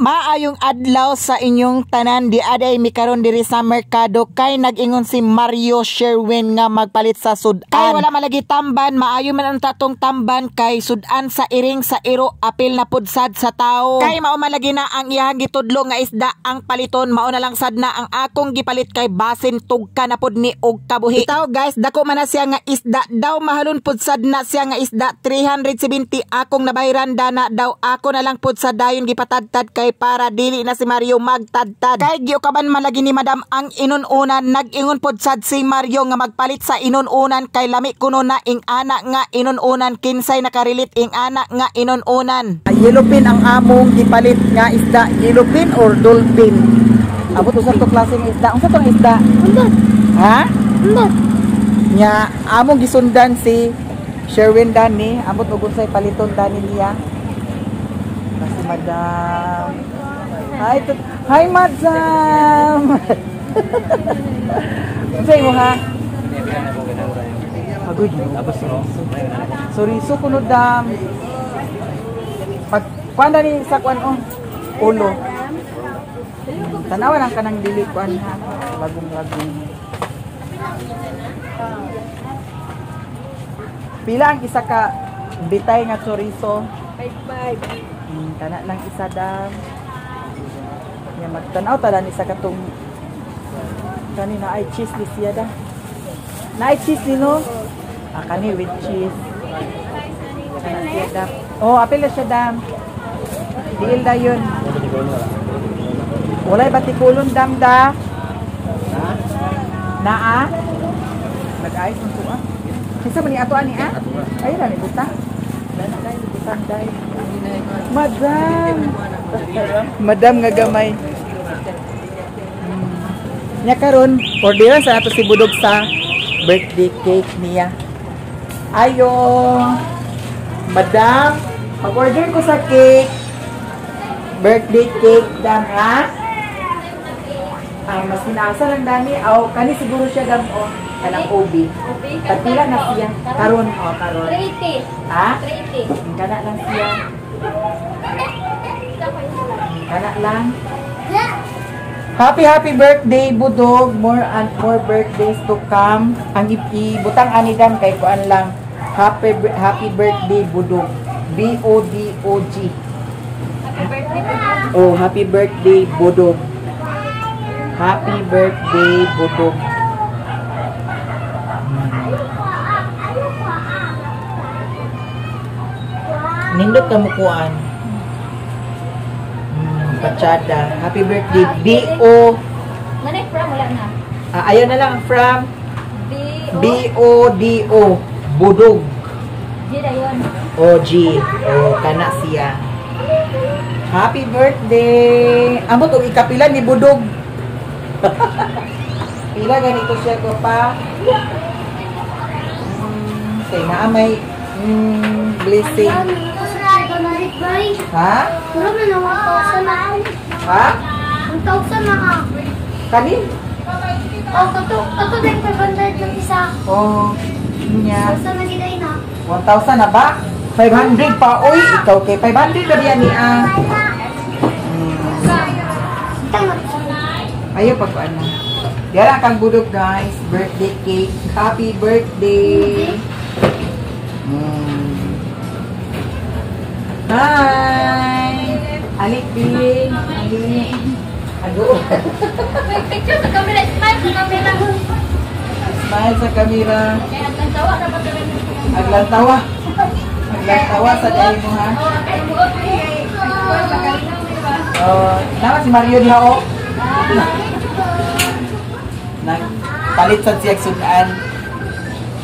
Maayong adlaw sa inyong tanan. Di aday mi karon diri sa merkado kay nag-ingon si Mario Sherwin nga magpalit sa sudan. Kay wala malagi tamban, maayo man ang tatong tamban kay sudan sa iring sa iro apil na pudsad sa tao. Kay mao malagi na ang iyang gitudlo nga isda ang paliton, mao na lang sad na ang akong gipalit kay basin tugka na pud ni og kabuhi. Itaw guys, dako man na siya nga isda daw, mahalon pud sad na siya nga isda, 370 akong nabayran dana daw. Ako na lang pud sa dayon gipatadtad kay para dili na si Mario magtadtad. Kay giukaban man lagi ni Madam ang inununan, nag-ingon pod sad si Mario nga magpalit sa inununan kay lami kuno na ing ana nga inununan, kinsay nakarilit ing ana nga inununan. Yellowfin ang among gipalit nga isda, yellowfin or dolphin. Abot usa to klaseng isda. Unsa tong isda? Undot. Ha? Undot. Nya among gisundan si Sherwin dani, amot og unsay paliton dani niya. Kasi Madam. Hi, hi Madam. Unsay mo ha? Agoy. Sorry, so kuno dam. Pag kuan dani sa kuan oh. Ulo. Tanawa lang kanang dili kuan ha. Lagong-lagong. Pila ang isa ka bitay nga chorizo? 5-5. Kana lang isa dam. Ya magtan-aw ta ni sa katong kani na ay cheese ni siya da. Na ay cheese ni no? Ah, kani with cheese. Kana siya dam. Oh, apil na siya dam. Diil da yun. Walay batikulon dam da. Naa? Nag-ayos ng tuwa. Kinsa man ni ato ani ah? Ay ra ni buta. Dai butang dai. Madam. Madam nga gamay. Nya karon, orderan sa ato si Budog sa birthday cake niya. Ayo. Madam, pag-order ko sa cake. Birthday cake dam ha? Ang mas kinasa lang dami. Aw, kani siguro siya dam oh. Kanang OB. Tagpila na siya. Karon, oh, karon. 380. Ha? 380. Kana lang siya. Kana lang. Happy happy birthday Budog. More and more birthdays to come. Ang ibutang ani dam kay kuan lang. Happy happy birthday Budog. B O D O G. Happy birthday Budog. Oh, happy birthday Budog. Happy birthday Budog. Nindot ka mukuan. Pachada. Happy birthday B O. Nanay from wala na. Ah, ayaw na lang ang from B O B O D O Budog. G na yun. O G. O kana siya. Happy birthday. Amot og ikapila ni Budog. Pila ganito siya ko pa. Kay naa may blessing. Ha? Ha? 1,000 na ka. Kani? Oh, kato, kato din 500 lang isa. Oh, niya. 1,000 na giday na. 1,000 na ba? 500 pa. Oy, ikaw kay 500 na biya niya. Ayaw pag ano. Yara kang Budog guys. Birthday cake. Happy birthday. Hi! Alik, Bing. Ali. Ago. Wait, picture sa camera. Smile sa camera. Smile sa camera. Kaya aglantawa na ba kami? Aglantawa. Aglantawa sa dahil mo ha. Oh, kay buot kay. Oh, nama si Mario diha oh. Nagpalit sa siyag sudan.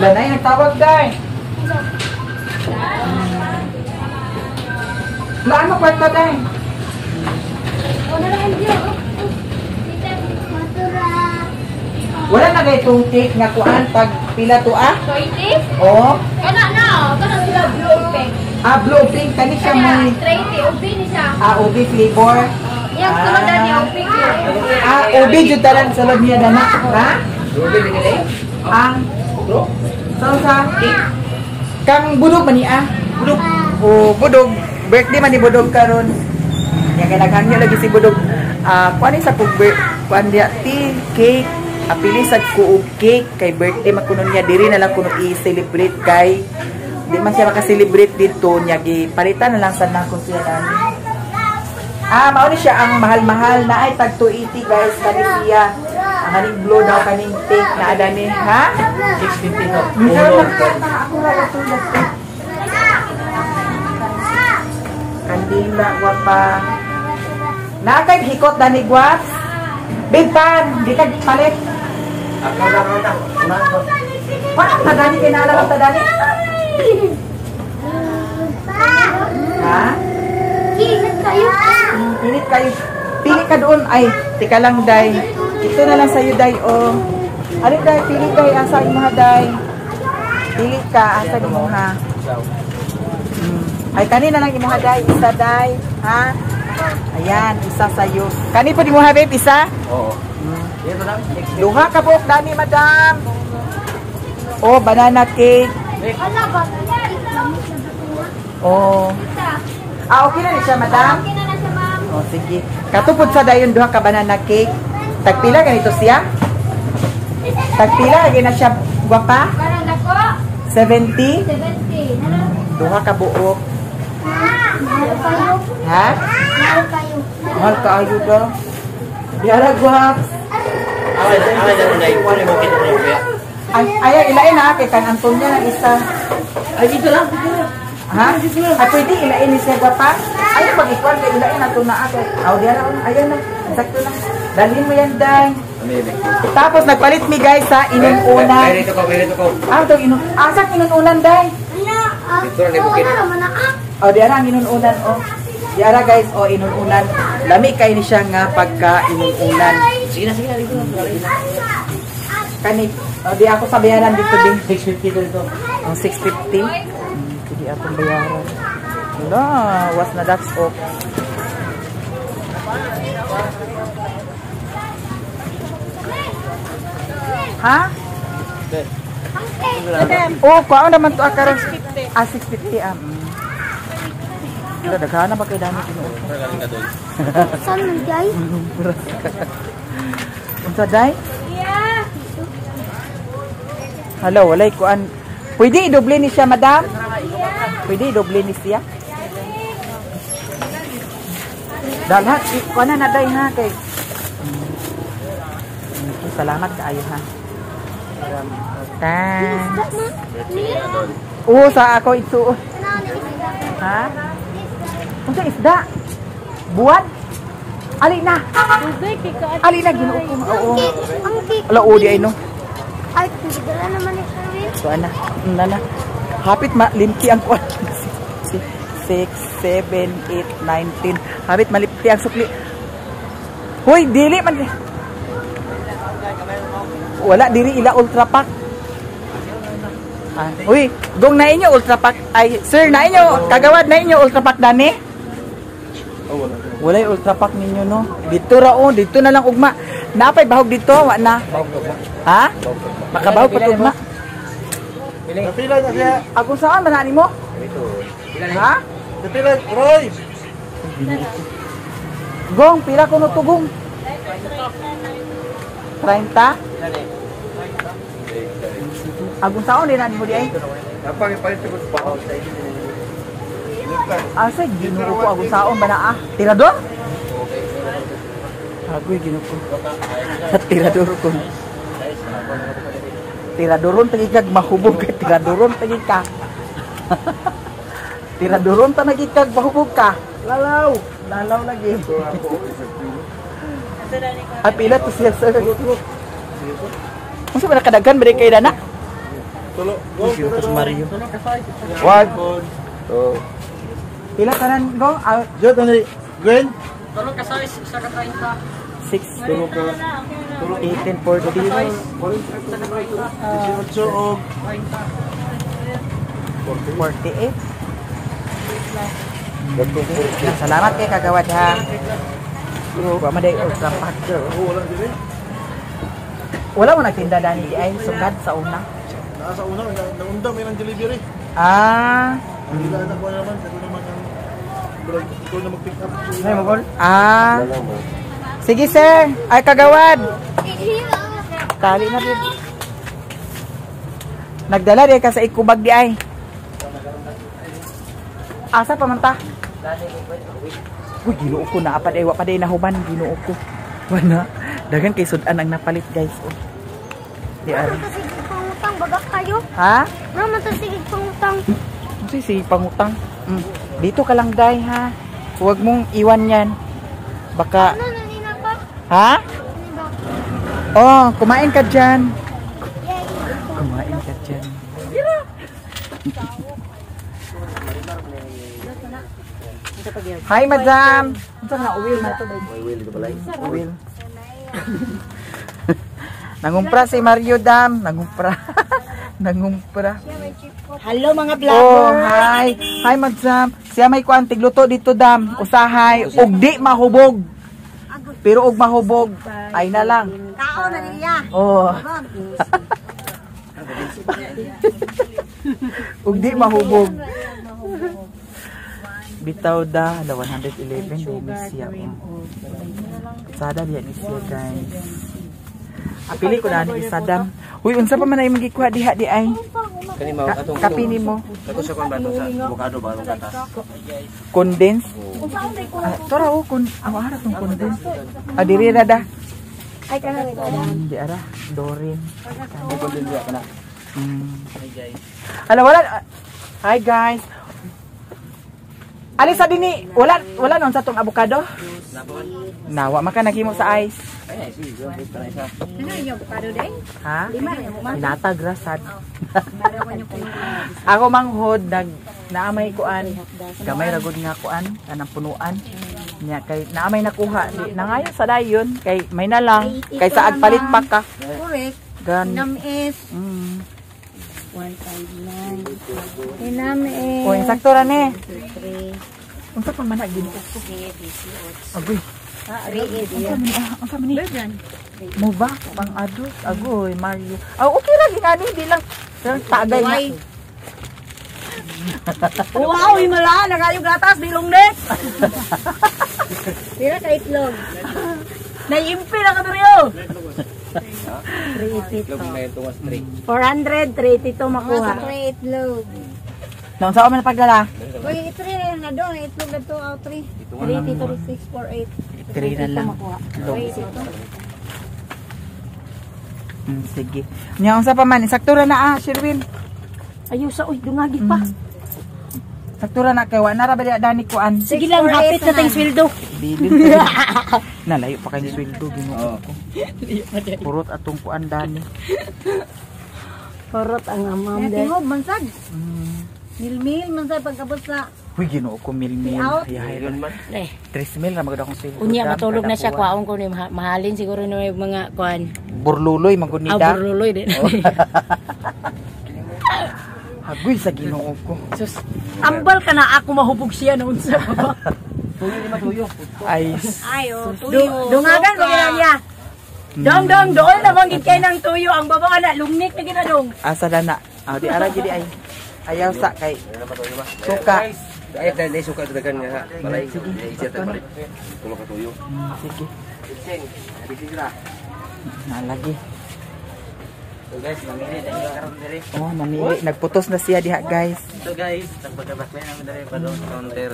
Lanay nagtawag day. Laan mo kwarta day. Oh, na lang hindi oh. Wala na gay tong cake nga kuan pag pila to ah? 20? Oh. Kana na, kana sila blue pink. Ah, blue pink kani siya may 30 ug ni siya. Ah, OB flavor. Yang sulod na ni OB. Ah, OB jud tanan sulod niya dana, ha? Ang sa kang Budog man ni ah. Budog. Oh, Budog. Birthday man ni Budog karon. Nya kay naghangyo lagi si Budog. Ah, kuan ni sa kog kuan diya tea, cake. Apili sad ko og cake kay birthday man kuno niya, diri na lang kuno i-celebrate kay di man siya maka-celebrate dito niya, gipalitan na lang sad nako siya dani. Ah, mao ni siya ang mahal-mahal na ay tag 280, guys, kani siya. Ang kaning blue daw, kaning pink na adani, ha? 650 to. Ulo. Kandila, guwapa. Nakay hikot dani, guwaps. Big pan, di ka palit. Ako lang na. Wala ta dani kay naalala ta dani. Ha? Init kayo. Init kayo. Pili ka doon. Ay, tika lang, day. Ito na lang sa'yo, day, oh. Ano, day? Pili kay asa imuha, day. Pili ka asa imuha. Ay, kanina lang imuha, day. Isa, day. Ha? Ayan, isa sa'yo. Kani po imuha, babe, isa? Oo. Dito lang. Duha ka buok dani, madam. Oh, banana cake. Ala ba? Oh. Ah, okay na ni siya, madam. Okay na na siya, ma'am. Oh, sige. Katupod sa dayon duha ka banana cake. Tagpila ganito siya? Tagpila lagi na siya, gwapa? Parang dako. 70? 70. Duha ka buok. Mahal kayo. Ha? Mahal kayo. Mahal kaayo daw. Diara, guwaps. Away, away na lang. Kunin mo kita ng kuya. Ay, ay, ilain na kay kang Antonia ng isa. Ay, dito lang. Dito lang. Ha? Ay, pwede ilain ni siya, gwapa? Ay, pag-ikuan kay ilain na to na ako. Aw, diara, oh, ayan na. Sakto na. Dalhin mo yan, day. Tapos nagpalit mi, guys, sa inununan. Ay, dito ko, dito ko. Ah, itong inun... Asa inununan, day? Ano? Ah, Dito lang, bukid. ano naman na ah. Oh, diara ang inununan, oh. Diara, guys, oh, inununan. Lami kay ni siya nga pagka inununan. Sige na, sige na, dito lang. Kani, oh, di ako sa bayaran dito din. 650 to dito. Ang 650. Sige akong bayaran. Wala, was na that's off. Ha? Oh, kuha naman to karon. Ah, 650 ah. Wala, daghan na ba kay dami tinuod? Galing ka doon. Saan man guys? Unsa, day? Yeah. Hello, walay kuan. Pwede idoble ni siya, madam? Pwede idoble ni siya? Dalhat, kuan na na, day, ha, kay. Salamat kaayo, ha. Thanks. Oo, sa ako ito. Ha? Unsa isda? Buwan? Ali na. Ali na, Ginoo ko. Oo. Ang cake. Ala, oo, di ay no. Ay, dala naman ni Sherwin. So, ana. Na na. Hapit malimti ang kuan. 6, 7, 8, 9, 10. Hapit malimti ang sukli. Hoy, dili man. Wala diri ila ultra pack. Ah, uy, gong na inyo ultra pack. Ay, sir, na inyo kagawad, na inyo ultra pack dani? Oh, wala. Walay ultra pack ninyo, no. Dito ra, oh, dito na lang ugma. Napay bahog dito, wa na. Ha? Makabahog pa ugma. Napila na siya. Ako saan man ani mo? Ha? Napila, Roy! Gong, pila ko no to, gong? 30? Agong saon din ani mo di ay? Napakipalit ko sa pao. Asa Ginoo ko, agong saon ba na ah? Tirador? Agoy, Ginoo ko. Tirador ko. Tiradoron tagi kag mahubog ka, tiradoron tagi ka. Tiradoron ta nagi kag mahubog ka. Lalaw, lalaw lagi. Ay, pila to siya, sir? Unsa ba nakadaghan ba kay dana? Tulo. Mario. One. Two. Pila tanan go? Ah, Jod, ano? Gwen? 6 Tulo ka. 18 40. 18 o 48. Salamat kay kagawad, ha. Wa man day ultra pack. Wala din eh. Wala mo nagtinda dani di ay sugad sa una. Nasa una, naunda may ng delivery. Ah, Hindi na nakuha naman, ako naman ang Ikaw na mag-pick up. Ay, magol. Ah. Sige, sir. Ay, kagawad. Tali na rin. Nagdala rin ka sa ikubag di ay. Asa pa man ta? Uy, Ginoo ko na pa day wa pa day nahuman, Ginoo ko. Wala. Dagan kay sudan ang napalit, guys. Oh. Di ara. Sige pangutang, bagak kayo. Ha? Mama, to sige pangutang. Kasi si pangutang. Dito ka lang, day, ha. Huwag mong iwan 'yan. Baka Ano, nanina pa? ha? Ano ba? Oh, kumain ka diyan. Yay. Kumain ka dyan. Hi, madam. Unsa na uwil na? May will dito balay. Uwil. Nangumpra si Mario Dam. Nangumpra. Nangumpra. Hello mga Oh, vlogger. hi. Hi, madam. Siya may kuan tigluto dito, dam. Usahay. Og di mahubog. Pero og mahubog, ay na lang. Kao na niya. Oh. Ug di mahubog. Bitaw da, la 111 di ni siya. Oh. Sada diya ni siya, guys. Apili ko na ni isa dam. Uy, unsa pa man ay magikuha diha di ay? Kani mao atong Kape nimo. Kato sa kon ba sa avocado ba atong gatas. Condense. Ah, tora oh, kun aw ara tong condense. Ah, diri ra da. Ay kana rin. Di ara, Dorin. Golden diya kana. Hi guys. Ala wala. Hi guys. Ali sa dini, wala wala non sa tong avocado. Nawa maka naghimo sa ice. Ay, sige, kana isa. Ano yung avocado day? Ha? Lima rin mo. Hinatag ra sad. Ako manghod nag naamay kuan. Gamay ra gud nga kuan kanang punuan. Nya kay naamay nakuha di nangayo sa dayon kay may na lang kay sa agpalit pa ka. Correct. Gan. Namis. 159. Inamis. O insakto ra ni. 3. Unsa pa man na Ginoo ko? Agoy. 3. Unsa man ni? Unsa man ni? Mo ba pang adult? Agoy, Mario. Ah, okay ra ginani di lang tagay na. Wow, himala nangayo gatas bilong nek. Pira ka itlog. Naiimpi na ka diriyo. Itlog na yung tungas 3. 400, 382 makuha. Mga itlog. Naunsa man pagdala? Uy, itri na doon. Itlog na to, out 3. 3, 2, 6, 4, 8. 3 na lang. Itlog. Sige. Nya unsa pa man sakto ra na ah, Sherwin. Ayaw sa, uy, dungagi pa. Sakto ra na kay wa na ra ba di dani kuan. Sige lang, hapit na tayong sweldo. Bilin pa. Nalayo pa kayong sweldo Ginoo ko. Purot atong kuan dani. Korot ang amam de. Tingob, mansag. Milmil, mansag pagkabot sa Uy, Ginoo ko milmil. Out. Yahay Yun man. Eh, 3 mil ra magud akong sweldo. unya dam, matulog na kada siya buwan. kwaon ko ni mahalin siguro ni may mga kuan. Burluloy magud ni Ah, da. burluloy din. Hagoy sa Ginoo ko. Sus, ambal ka na ako mahubog siya noon sa baba. Tuyo ni matuyo. Ay, Ay, oh, tuyo. Dungagan mo gina niya. Dong dong dool na bang gid kay nang tuyo ang baba na lungnik na ginadong. asa na na. Ah, di ara gid ay. Ayaw sa kay Ano na matuyo ba? suka. Ay, dahil dahil suka dagan nga ha. Balay. Sige. Siya tayo balik. Tulo ka tuyo. Sige. Sing. Bisig ra. Nalagi. So guys, mamili na yung karon diri. Oh, namili. Nagputos na siya diha, guys. So guys, nagpagkabakla namin diri pa doon sa counter.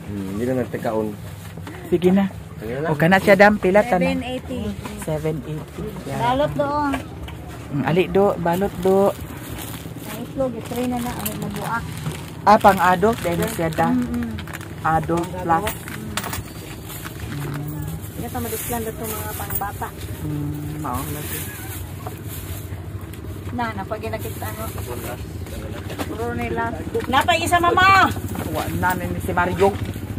Hindi na nagtakaon. Sige na. O kana siya dam pila tanan. 780. 780. Yan. Balot doon. Ali do, balot do. Ang itlog, itri na na. Ang mabuak. Ah, pang adult dahil siya da. Adult plus. Ito, madislan na ito mga pangbata. Mao lagi. Na, napag ginakita ano. Puro nila. Napay isa mama. Wa na ni si Mario.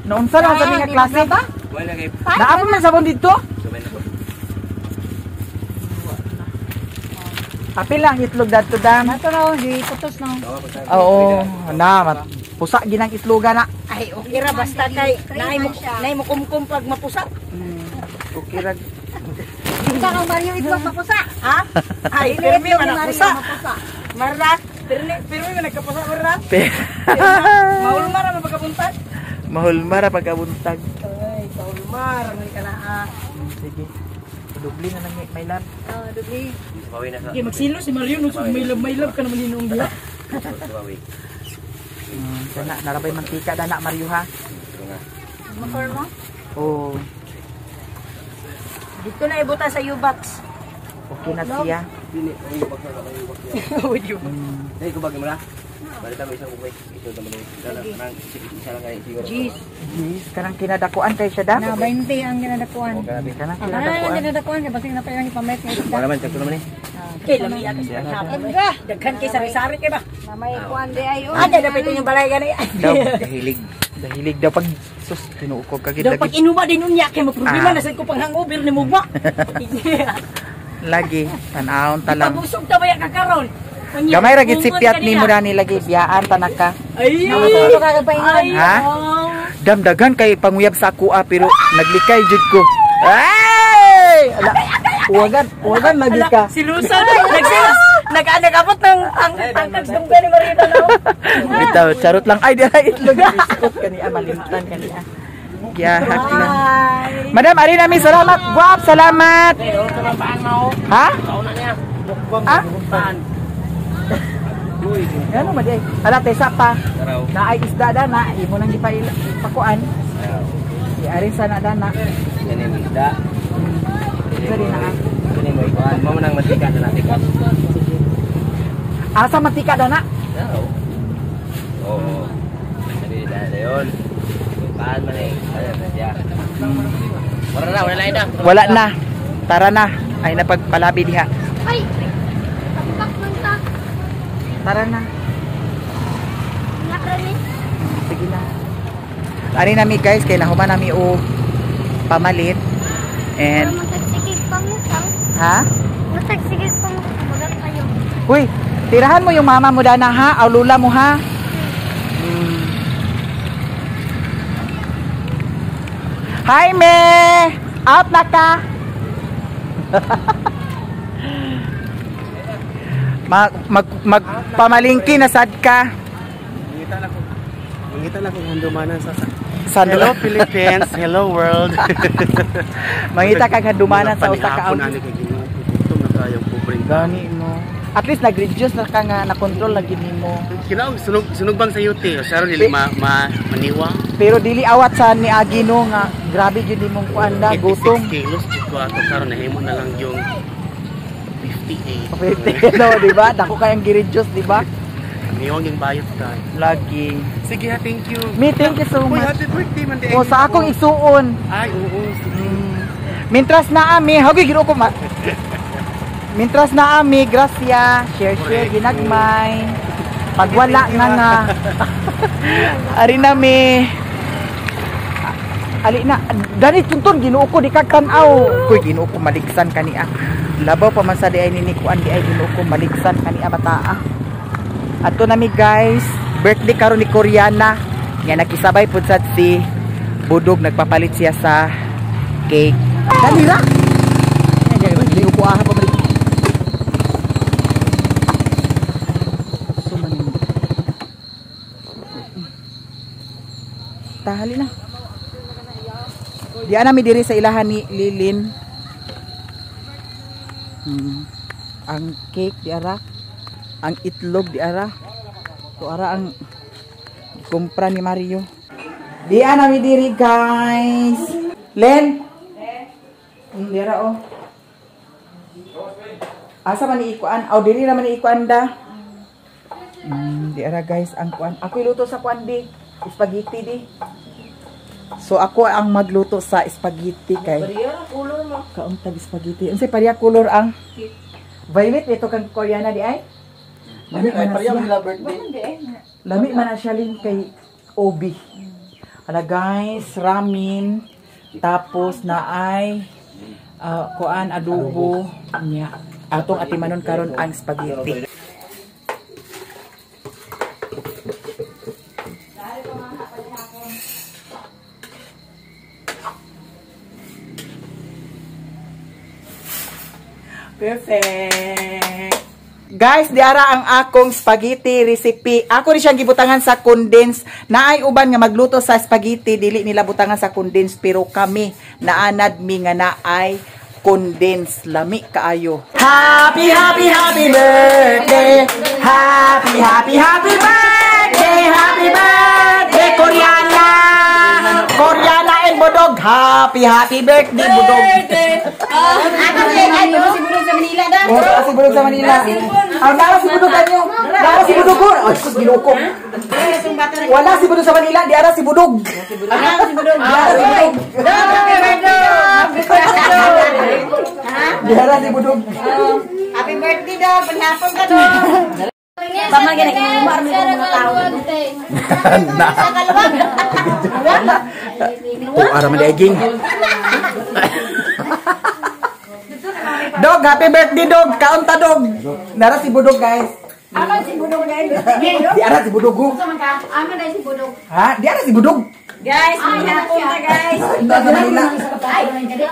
Naunsa lang sa nga klase? Wala kay Naa pa man sabon dito? sumay na ko. Apil lang itlog dadto dam. Ito na, di putos na. Oo, na pusa ginang itloga na. Ay okay ra basta kay naay mo kumkum pag mapusa. Okay ra. Isa kang Mario itlog mapusa. Ha? Ay Dili pirmi itlog man ni Mario pusa. mapusa. Marra. Pero may nagkapasa mo ra. Mahulma ra mapagkabuntag. Mahulma ra pagkabuntag. Ay, kahulma ra man ka na. Sige. Dubli na lang may love. Oh, dubli. Bawi na sa. Okay, magsilo si Mario no, may love ka naman hinuong diha. Bawi. Sana narabay mantika dana Mario ha. Motor mo? Oh, Dito na ibuta sa U-box. okay na siya. Dili, ay baksa ka, ay baksa. Dai ko bagay mo na. Balitan mo isang bukay. Ito naman eh. Dala nang isa lang kay siguro. Jeez. Yes, kanang kinadakuan kay siya da. Na 20 ang ginadakuan. Okay. Kanang Ano lang kinadakuan. ginadakuan kay basig na pa yung ipamit nga isda. Wala man sakto naman eh. Okay, lami ka sa paghapon. Daghan kay sari-sari kay ba? Na may kuan di ay. Ah, dapat yung balay gani. Daw, Dahilig. dahilig daw pag sus tinuukog ka gid Daw pag lagi. inuba din unya kay maproblema Ah. na sad ko pang hangover ni mugma. Lagi tan-awon ta lang. Pabusog ta baya ka karon. Unya, Gamay ra gid bungon sipyat kanina. nimo dani lagi biyaan tanaka. Ay. Ano ka kagpaingon? Ay. Ha? Oh. Damdagan kay panguyab sa ako ah, pero naglikay jud ko. Ay! Ala, uwagan, uwagan lagi Ala, ka. Si Lusa nagsilos. Nag-abot ng ang tangkag sa dungga ni Marita no. Bitaw, charot lang. Ay, dira itlog. Biskot kani ah, malimtan kani ah. Giyahak lang. Madam, ari nami salamat. Guap, salamat. Ha? Ha? Ano man di? Ala tesa pa. Naay isda da na, imo nang gipakuan. Iarin sana da na. Yan yung isda. Isa din na. Yan mo ikuan. Mo nang mantika na natin. Asa mantika da na? Oo. Dali na yun. Paan man eh. Ayan na siya. Wala na, wala na. Wala na. Tara na. Ay napagpalabi diha. Ay! Tampak man ta. Tara na. Nakrami. Sige na. Ari nami guys, kay nahuman nami og pamalit. And Matagsigig pangutang. ha? Matagsigig pangutang. Bagat kayo. Uy, tirahan mo yung mama mo dana ha, o lula mo ha. Hi me! Out na ka! Magpamalingki na sad ka. Mangita lang kung handumanan sa Sando. Hello Philippines, hello world. Mangita kag handumanan sa usa ka Panihapon out. ani kay Ginoo. Gutom na kayong pobreng. Gani mo. At least nag-reduce na ka nga na-control lagi nimo. Kinaog sunog sunog bang sa UT? Saro dili ma, ma maniwa. Pero dili awat sa ni Agino nga grabe jud nimong kuan da gutom. 86 kilos jud ko ato karon nahimo na lang yung 58. 50 no, di ba? Dako kayang gi-reduce, di ba? Niwang yung bayot ka. Lagi. Sige ha, thank you. Me, thank you so Uy, much. happy birthday man di. O sa akong igsuon. Ay, oo, sige. Mintras na ami, hagi giro ko ma. Mintras na ami, grasya, share share ginagmay. Pag wala nga nga. Ari na mi. Ali na, dani tuntun Ginoo ko di ka tan-aw. Kuy Ginoo ko maligsan kani ah. Labaw pa man sa di ay ninikuan di ay Ginoo ko maligsan kani ah bataa. Adto nami guys, birthday karon ni Koreana. Nga nakisabay pud sad si Budog, nagpapalit siya sa cake. Dali ra. Ginoo ko ah pa balik. Sumanin. Tahali na. Di ana mi diri sa ilahan ni Lilin. Ang cake di ara, ang itlog di ara. To ara ang kumpra ni Mario. Di ana mi diri guys. Len. Di ara oh. Asa man ni ikuan? Aw diri ra man ni ikuan da. Di ara guys ang kuan. Ako iluto sa kuan di. Spaghetti di. So ako ang magluto sa spaghetti kay. Pareha color mo. Kauntag spaghetti. Unsay pareha color ang violet ito kang Koreana di ay? Lami man na siya. Lami man na siya lin kay Obi. Ala guys, ramen tapos na ay kuan adobo niya. Atong atimanon karon ang spaghetti. Perfect. Guys, diara ang akong spaghetti recipe. Ako ni siyang gibutangan sa condense. Naay uban nga magluto sa spaghetti, dili nila butangan sa condense, pero kami naanad mi nga naay condense, lami kaayo. Happy, happy, happy birthday. Happy, happy, happy birthday. Happy birthday, Koreana. Koreana and Budog. Happy, happy birthday, Budog. Ay, si Budog sa Manila da. Oh, si Budog sa Manila. Ah, nara si Budog kanyo. Nara si Budog ko. Ay, sus, Ginoo ko. Wala si Budog sa Manila, di ara si Budog. Ah, si Budog. Di ara si Budog. Happy birthday. Di ara si Budog. Happy birthday daw. Panhapon ka daw. Tama gani kay mo mga tao. Na. Oh, ara man diay. Dog, happy birthday, dog. Kaunta, dog. Nara si Budog, guys. Aman si Budog guys. Di ara si Budog. Oh. Aman na si Budog. Ha? Di ara si Budog. Guys, panhapon ta, guys. Sa Manila. Ay, Manila na.